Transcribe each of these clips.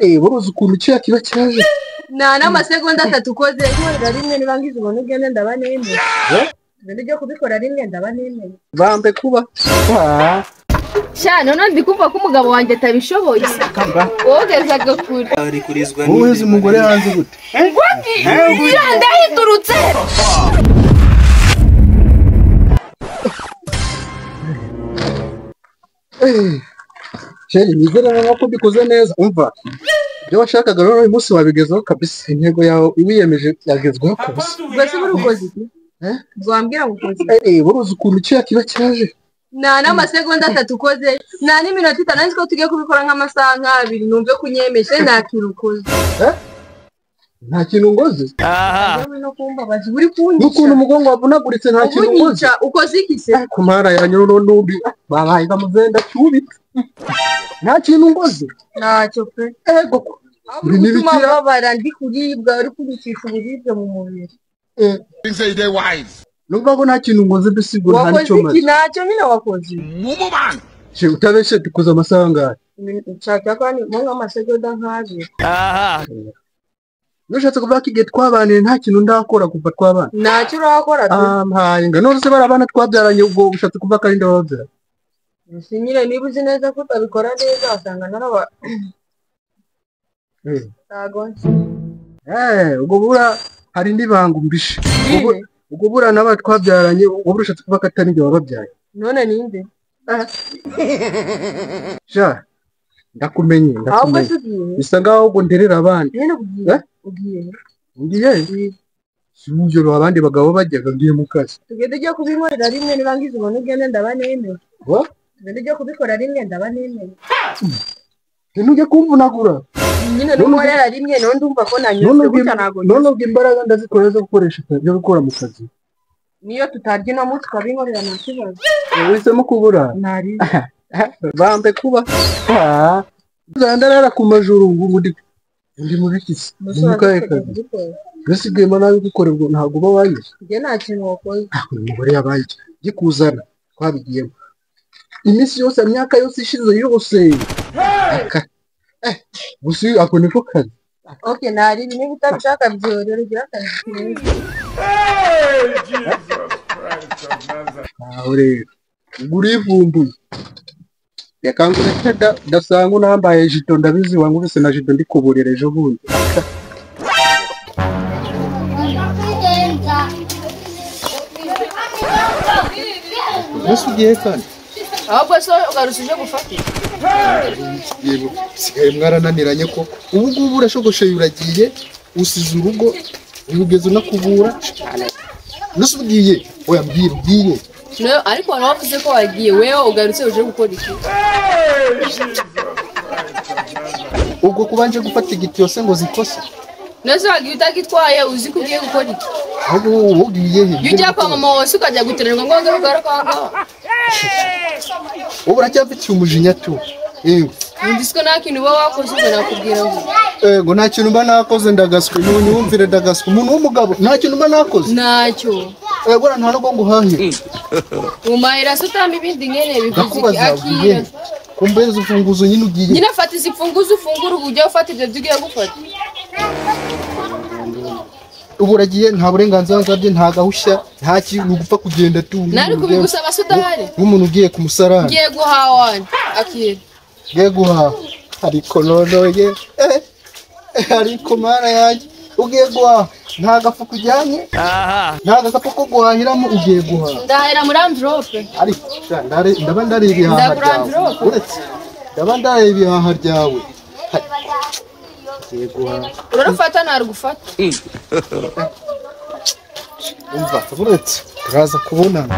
Buruzi ukuntu cya kiba cyaje. Nta n'amasegonda atatu ukoze nkorera rimwe nibangiza ubona ugende ndaba nemeye. Ibintu byo kubikora rimwe ndaba nemeye. Bambe kuba. Sha none ndi kumva ko umugabo wanjye atabishoboye. Wogezaga kure. Wowe uzi umugore hanze gute? Ndahiturutse. Sheri nizere ko bikoze neza umva. Ibyo washakaga rero uyu munsi wabigezeho kabisa, intego yawe wiyemeje yagezweho kabisa. Ubwo buri ukoze iki? Wambwira ngo ukoze iki? Buruzi ukuntu cya kiba cyaje. Nta n'amasegonda atatu ukoze, nta n'iminota itanu, ariko tugiye kubikora nk'amasaha nk'abiri numve kunyemeje nta kintu ukoze. Nta kintu ngoze? No kumbabaza uri kunyica. N'ukuntu umugongo wavunaguritse nta kintu ngoze. Ukoze iki se? Ku mara ya nyono n'undi babaye bamuzenda cyubitse. Nta kintu ngoze? Ntacyo pe. Ego. Uri n'ibikira ndi kuribwa uri kunyicisha uburibwe mu mubiri. Numva ko nta kintu ngoze mbese ubwo nta nicyo maze. Wakoze iki? Ntacyo nyine wakoze. She utabeshe dukoze amasaha angahe? Nshaka ko ni nk'amasegonda nk'abiri. Nushatse kuvuga ko igihe twabaniye nta kintu ndakora kuva twabana. Ntacyo urakora pe. Mpaye nga none se bari abana twabyaranye ubwo ushatse kuvuga ko ari nde wababyara? Si nyine niba uzi neza ko utabikora neza wasanga naraba. Ntago nzi. Ubwo bura hari indi banga umbishe. Ubwo bura n'aba twabyaranye ubwo ushatse kuvuga ko atari nde wababyaye. None ninde? Sha ndakumenye ndakumenye. Bisa ngaho ubwo nderera abandi. Nyine ugiye. Ugiye. Ngiye? Sinjoro abandi bagabo bajyaga ngiye mu kazi. Tugende ujye kubinkorera rimwe nibangiza ubona ugende ndaba nemeye. Tugende ujye kubikora rimwe ndaba nemeye. Ntujye kumvunagura. Nyine n'unkorera rimwe none ndumva ko nanyuzwe gutya ntago. None ubwo imbaraga ndazikora zo gukoresha byo gukora mu kazi. Niyo tutarya ino munsi ukabinkorera nta kibazo. Uhisemo kubura. Ntari. Bambe kuba. Ndarara ku majuru ngo ndi mu bikisi. Mu kahe kazi. Bisigaye nabi gukora ubwo ntabwo uba wanyuze. Njye nta kintu wakoze. Uyu mugore yabaye gikuzana twabigiyemo. Iminsi yose imyaka yose ishize yose. Gusa ako niko kazi. Okay, nari niba utabishaka byorera ugira akazi. Aho rero ubwo urivumbuye. Reka ngureke ndasanga unambaye jito ndabizi wangubise na jito ndikuburira ejo bundi. Mbese ugiye kandi? Ahubwo se ugarutse gufata. Yego, sigaye mwarananiranye ko ubu ngubu urashogosheye uragiye usize urugo ugeze unakubura. Mbese ugiye? Oya mbwira ugiye. No, ariko wari wavuze ko wagiye wewe ugarutse uje gukora iki? Ubwo kubanje gufata igitiyo se ngo zikose. Nese wagiye utagitwaye uzi ko ugiye gukora iki? Ahubwo ugiye he? Iyo ujya kwa mama wawe ukajya gutererwa ngo ngere ugaruke aho. Ubu uracyafitiye umujinya tu. Yego. Ndisiko nta kintu uba wakoze ubwo nakubwira ngo. Ego nta kintu mba nakoze ndagaswe nyumvire ndagaswe umuntu w'umugabo nta kintu mba nakoze. Ntacyo. Ego nta nubwo nguhahira. Umahira se utamba ibindi nyene bivuze iki akira. Kumbeza ufunguzo nyine ugiye. Nyine fata izifunguzo ufungura ujya ufata ibyo ugiye gufata. Ubu uragiye nta burenganzira nsabye nta gahushya nta kintu gupfa kugenda tu. Nari kubigusaba se udahari. Nk'umuntu ugiye ku musarani. Ngiye guhaha akira. Ngiye guhaha ariko nonoye ariko mara yanjye ugiye guhaha nta gafuka ujyanye nta gakapu ko guhahiramo ugiye guhaha. Ndahahira muri envelope. Ariko ndaba ndari ibihaha ryawe. Uretse ndaba ndari ibihaha ryawe. Ugiye guhaha. Urarufata ntarugufata. Umva uretse turaza kubonana.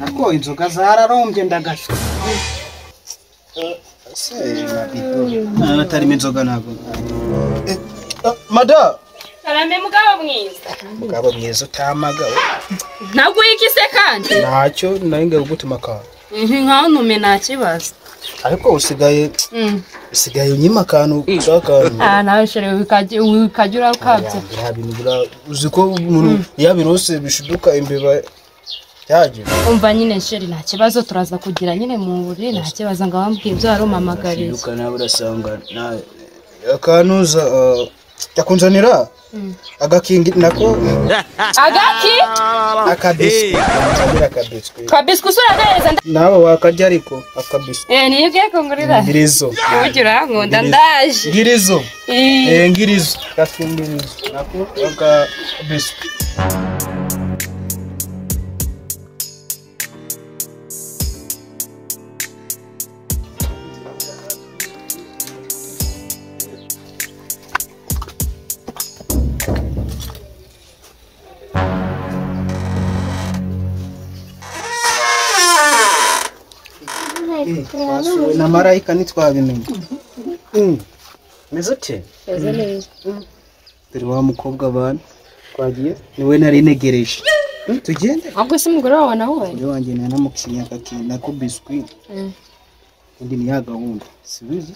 Ariko inzoga zararombye ndagaswe. Se na atarimo inzoga ntabwo. Mada. Karame mugabo mwiza. Mugabo mwiza utamaga. Ntabwo iki se kandi? Ntacyo nari ngiye kugutuma akantu. Nkaho ntume nta kibazo. Ariko usigaye unyima akantu ushaka. Nawe shere ukajya urakabya. Uzi ko umuntu yabirose bishiduka imbeba. Byaje. Umva nyine chéri nta kibazo turaza kugira nyine mu buriri nta kibazo ngo wambwiye ibyo wari umpamagariye. Yuka nawe urasanga na akanuza yakunzanira agakingi nako agaki akabiswi nzanira akabiswi kabiswi usura neza nawe wakarya ariko akabiswi niyo ugiye kungurira ngirizo ugira nkunda ndaje ngirizo ngirizo gakingirizo nako akabiswi. Twasuwe na marayika ntitwabimenye. Meze ute? Meze neza. Dore wa mukobwa bana twagiye niwe nari negereje. Tugende. Ahubwo se umugore wawe nawe? Umugore wanjye nanamukinya akakina ko biswi. Undi ni ya gahunda. Sibizi?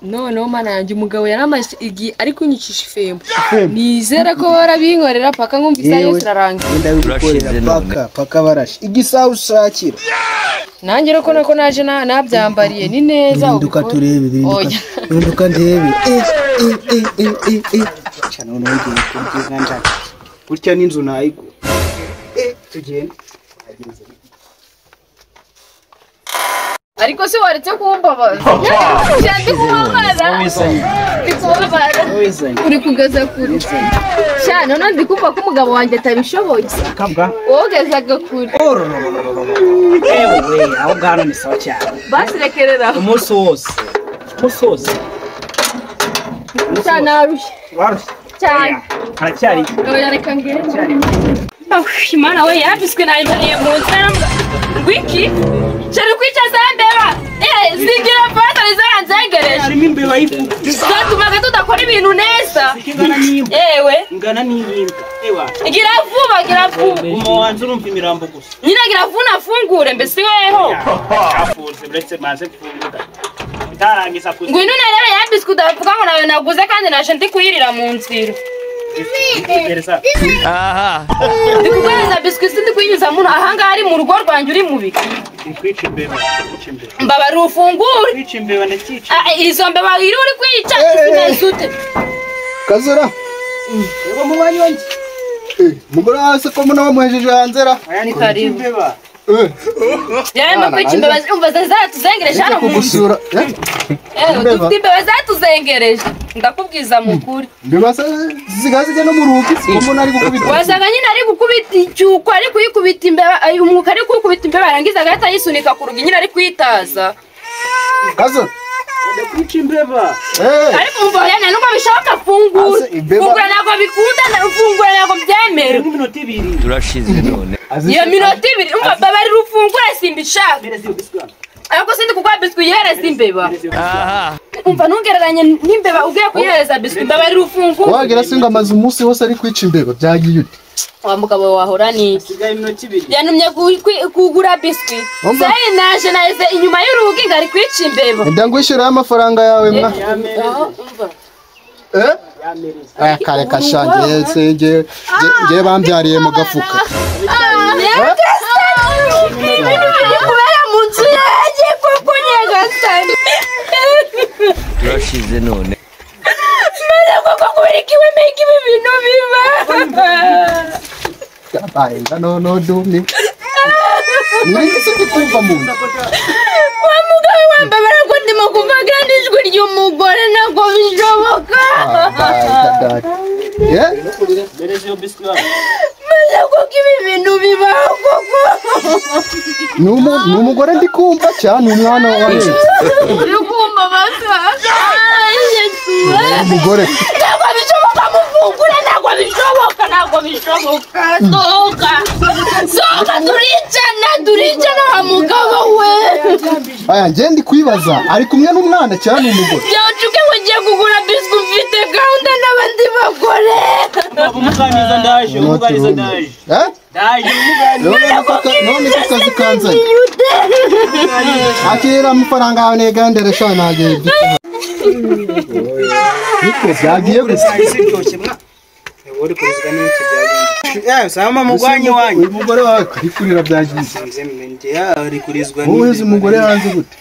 Noneho mana yanjye umugabo yaramaze igihe ari kunyicisha ifembo. Nizera ko barabinkorera paka nkumva isaha yose irarangira. Ndabigukorera paka barashe. Igisaha ushakira. Nanjye rero ko naje nabyambariye ni neza ubikora. Turebe birinduka ndebe. Cyane none ngiye kurya njaka. Gutya n'inzu nayigo. Tugende. Ariko se waretse kumbabaza. Cyane kubabara. Ndi kubabara. Uri kugeza kure. Cyane none ndi kumva ko umugabo wanjye atabishoboye. Kabwa. Wogezaga kure. Ewe, aho ngano ni sawa cyane. Basi rekerera. Umunsi wose. Umunsi wose. Cyane arushye. Warushye. Cyane. Haracyari. Oya reka ngende. Imana we yabiswe nayimariye mu nzira. Wiki? Chéri kwicaza mbeba. Zigira fata zaranzengereje. Harimo imbeba y'ifu. Zatumaga tudakora ibintu neza. Ingana n'imbwa. Ewe. Ingana n'imbwa. Ewa. Gira vuba, gira vuba. Guma wanze urumva imirambo gusa. Nyina gira vuba afungure mbese weho. Afunze uretse maze gufungura. Itarangiza kuzi. Ngwino narebe yabiswe udavuga ngo nawe naguze kandi naje ndi kuyirira mu nzira. Aha. Ndi kuguhereza biswi sindi kuyinyuza muno ahangaha ari mu rugo rwanjye uri mubi. Kwica imbeba, kwica imbeba. Mbabara ufungure. Kwica imbeba ndakica. Izo mbeba iri uri kwica zimeze ute? Kazura. Yego mubanyi wanjye. Mugore wase ko muna wamuhejeje hanze ra. Aya ni kwica imbeba. Yarimo kwica imbeba umva zatuzengereje hano mu nzu. Dufite imbeba zatuzengereje. Ndakubwiza mukuri. Imbeba zisigaye no mu rugi ko mbona ari gukubita. Wasaga nyine ari gukubita icyuko ari kuyikubita imbeba umwuka ari kuyikubita imbeba arangiza agahita yisunika ku rugi nyine ari kuyitaza. Kazo. Ndakwica imbeba. Ariko umva yana nubwo bishoboka fungura. Fungura ntabwo bikunda fungura ntabwo byemera. Iminota ibiri. Turashize none. Iyo minota ibiri umva babarira ufungure simbishaka. Ariko sindi kuguha biswi yihereza imbeba. Umva ntungereranye n'imbeba ugiye kuyihereza biswi mbabarira ufungure. Wagira singa amaze umunsi wose ari kwica imbeba byagiye ute? Wa mugabo wahora niki? Yanumye kugura biswi. Sai naje naheze inyuma y'urugi ngari kwica imbeba. Ndangwishyura amafaranga yawe mwa. Umva. Aya kare kashange senge nge bambyariye mu gafuka. Kubera mu nzu yanjye kuko nyagasani. Turashize none. Mana koko kubera iki wemeye ko ibi bintu biba? Yabaye no dumi. Ni se kumva mu nzu. Wa mugabo wambabara ko ndimo kumva kandi ijwi ry'umugore ntabwo bishoboka. Mana koko ibi bintu bibaho koko. Ni umugore ndi kumva cyane umwana wawe. Uri kumva basa. Umugore. Ntabwo bishoboka mufungure ntabwo bishoboka ntabwo bishoboka. Sohoka. Sohoka turicana wa mugabo we. Aya nge ndi kwibaza ari kumwe n'umwana cyane umugore. Byacuke ngo ngiye kugura biswi mfite gahunda n'abandi bagore. Umuganiza ndaje, umuganiza ndaje. Ndaje umuganiza. None ko kazi kanzanye. Akira amafaranga yawe negandere sha nagiye. Niko byagiye gusa. Ziryoshye mwa. Uri kurizwa n'iki byagenze. Sama mugwanyi wanyu. Uyu mugore wawe ari kurira byagize. Ari kurizwa n'ibyo. Wowe umugore hanze gute?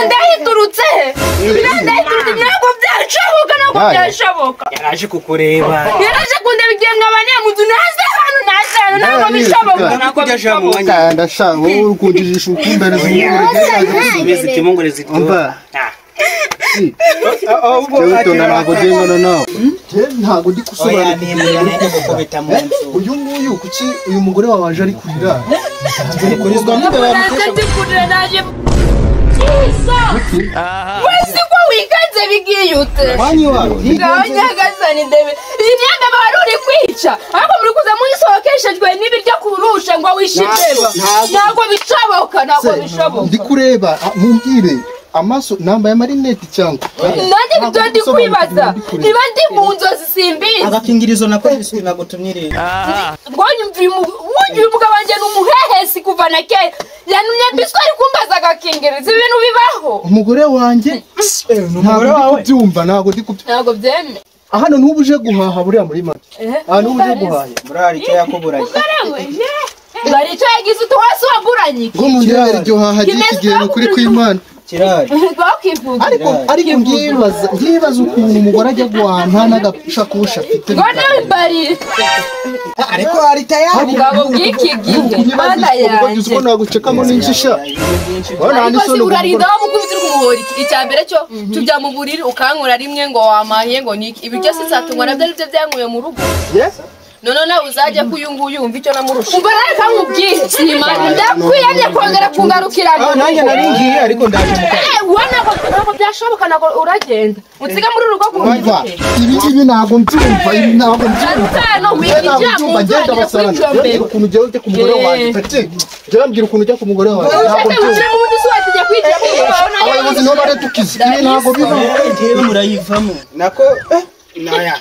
Ndahiturutse. Ndahiturutse ntabwo byashoboka, ntabwo byashoboka. Yaraje kukureba. Yaraje kundeba igihe mwabaniye mu nzu naze hano naze hano ntabwo bishoboka. Ntabwo byashoboka. Ndashaka wowe uri kunjijisha ukumbereza umugore. Umva. Ntabwo ngengana nawe. Ntabwo ndi gusobanukirwa. Uyu nguyu kuki uyu mugore wawe aje ari kurira? Kurizwa n'imbeba yamutesha. Wese ko wikanze bigiye ute? Ngaho nyagasani ndebe. Iyi myenda wari uri kwica. Ariko muri kuza muyisohokeshejwe n'ibiryo kurusha ngo wishe imbeba. Ntabwo bishoboka, ntabwo bishoboka. Ndi kureba mumbwire. Amaso nambaye amarinete cyangwa nanjye nibyo ndi kwibaza niba ndi mu nzozi simbizi agakingirizo nako biswi nagutumye rero rwonyumvira umugabo wanjye ni umuhehesi kuva na kera yanumye biswi ari kumbaza agakingirizo ibintu bibaho umugore wanjye ntabwo ndi kubyumva ntabwo ndi kubyumva ntabwo byemeye hano n'ubu uje guhaha buriya muri make hano n'ubu uje guhaha murari icyo yakuburanye bari icyo yagize utu wese waburanye ngo mu ndebere iryo haha ry'iki gihe ni ukuri kw'Imana kirari ariko ngibaza ukuntu umugore ajya guhaha n'agasakoshi afite ngo nawe mbarire ariko ari tayari ubugabo bw'iki gihe mana yanjye uko nagucekamo n'inshisha ariko si urarinda wamukubita uri kumuhora iki icya mbere cyo tujya mu buriri ukankura rimwe ngo wamahiye ngo niki ibi byose nzatungwa nabyo aribyo byankuye mu rugo none nawe uzajya ko uyu nguyu wumva icyo namurusha umva nawe kamubwiye ndakwiyamye kongera kungarukira nanjye nari ngiye ariko ndaje wowe ntabwo byashoboka ntabwo uragenda unsiga muri uru rugo kumva ibi ngibi ntabwo mbyumva ibi ntabwo mbyumva winjira mu nzu ngenda basarana mbwira ukuntu ugiye ujya ku mugore wanjye ati njyewe mbwira ukuntu ujya ku mugore wanjye ntabwo mbyumva abayobozi nibo baretukiza ibi ntabwo bibaho njyewe murayivamo nako naya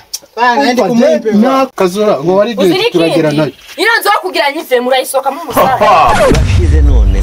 Kazura ngo wari igihe turagera nayo ino nzu yo kugira nyive murayisohokamo umusarane urashize none.